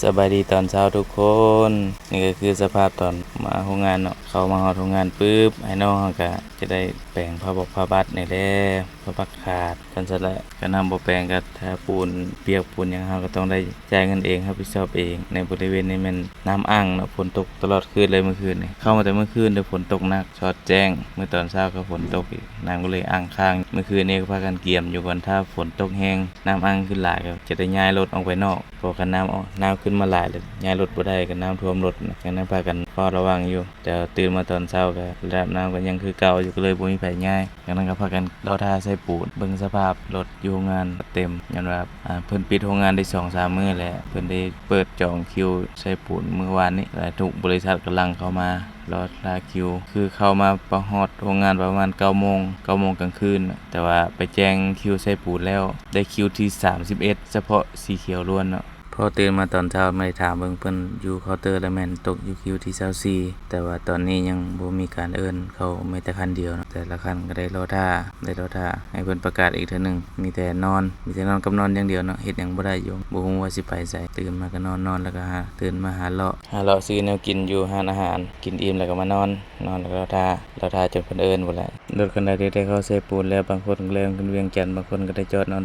ສະບາຍດີຕອນເຊົ້າທຸກຄົນ. ນີ້ກໍຄືສະພາບຕອນມາໂຮງງານເນາະ. ເຂົ້າມາຮອດໂຮງງານປຶບ ອ້າຍນ້ອງເຮົາກໍຈະໄດ້ແປງຜ້າບົກຜ້າບັດນີ້ແຫຼະ, ຜ້າບັກຂາດ. ຄັນຊັ້ນແຫຼະ ຄັນເຮົາບໍ່ແປງກໍຖ້າປູນປຽກປູນຫຍັງ ເຮົາກໍຕ້ອງໄດ້ຈ່າຍເງິນເອງ, ຮັບຜິດຊອບເອງ. ໃນບໍລິເວນນີ້ແມ່ນນ້ຳອັ່ງເນາະ, ຝົນຕົກຕະຫຼອດຄືນເລີຍມື້ຄືນນີ້. ເຂົ້າມາແຕ່ມື້ຄືນ ແຕ່ຝົນຕົກໜັກ ສອດແຈ້ງ. ມື້ຕອນເຊົ້າກໍຝົນຕົກອີກ, ນ້ຳກໍເລີຍອັ່ງຄ້າງ. ມື້ຄືນນີ້ກໍພາກັນກຽມຢູ່ກ່ອນ, ຖ້າຝົນຕົກແຮງ ນ້ຳອັ່ງຂຶ້ນຫຼາຍ ກໍຈະໄດ້ຍ້າຍລົດອອກໄປນອກ. ເພາະຄັນນ້ຳອອກ ນ້ຳຂຶ້ນມາຫຼາຍແລ້ວ ຍ້າຍລົດບໍ່ໄດ້ ກໍນ້ຳຖ້ວມລົດນະ. ຈັ່ງນັ້ນພາກັນເຝົ້າລະວັງຢູ່, ແຕ່ຕື່ນມາຕອນເຊົ້າກໍລະດັບນ້ຳກໍຍັງຄືເກົ່າຢູ່, ກໍເລີຍບໍ່ມີໃຜຍ້າຍ. ຈັ່ງນັ້ນກໍພາກັນລໍຖ້າໃສ່ປູນ, ເບິ່ງສະພາບລົດຢູ່ໂຮງງານເຕັມ, ຍ້ອນວ່າ ອ່າ ເພິ່ນປິດໂຮງງານໄດ້ສອງສາມມື້ແລ້ວ. ເພິ່ນໄດ້ເປີດຈອງຄິວໃສ່ປູນມື້ວານນີ້, ແລະ ທຸກບໍລິສັດກຳລັງເຂົ້າມາລໍຖ້າຄິວ. ຄືເຂົ້າມາປະ ຮອດໂຮງງານປະມານເກົ້າໂມງ, ເກົ້າໂມງກາງຄືນ, ແຕ່ວ່າໄປແຈ້ງຄິວໃສ່ປູນແລ້ວ ໄດ້ຄິວທີສາມສິບເອັດ ສະເພາະສີຂຽວລ້ວນເນາະ. ພໍຕື່ນມາຕອນເຊົ້າ ມາໄດ້ຖາມເບິ່ງເພິ່ນຢູ່ເຄົາເຕີ ລະແມ່ນຕົກຢູ່ຄິວທີຊາວສີ່, ແຕ່ວ່າຕອນນີ້ຍັງບໍ່ມີການເອີ້ນເຂົ້າແມ້ແຕ່ຄັນດຽວເນາະ. ແຕ່ລະຄັນກໍໄດ້ລໍຖ້າ, ໄດ້ລໍຖ້າໃຫ້ເພິ່ນປະກາດອີກເທື່ອໜຶ່ງ. ມີແຕ່ນອນ, ມີແຕ່ນອນກັບນອນຢ່າງດຽວເນາະ, ເຮັດຫຍັງບໍ່ໄດ້ຢູ່, ບໍ່ຮູ້ວ່າຊິໄປໃສ. ຕື່ນມາກໍນອນ, ນອນແລ້ວກໍຫາ, ຕື່ນມາຫາເລາະ, ຫາເລາະຊື້ແນວກິນຢູ່ຮ້ານອາຫານ, ກິນອີ່ມແລ້ວກໍມານອນ, ນອນແລ້ວກໍລໍຖ້າ, ລໍຖ້າຈົນເພິ່ນເອີ້ນພຸ້ນແຫຼະ. ລົດຄັນໃດທີ່ໄດ້ເຂົ້າໃສ່ປູນແລ້ວ ບາງຄົນກໍແລ່ນຂຶ້ນວຽງຈັນ, ບາງຄົນກໍໄດ້ຈອດນອນ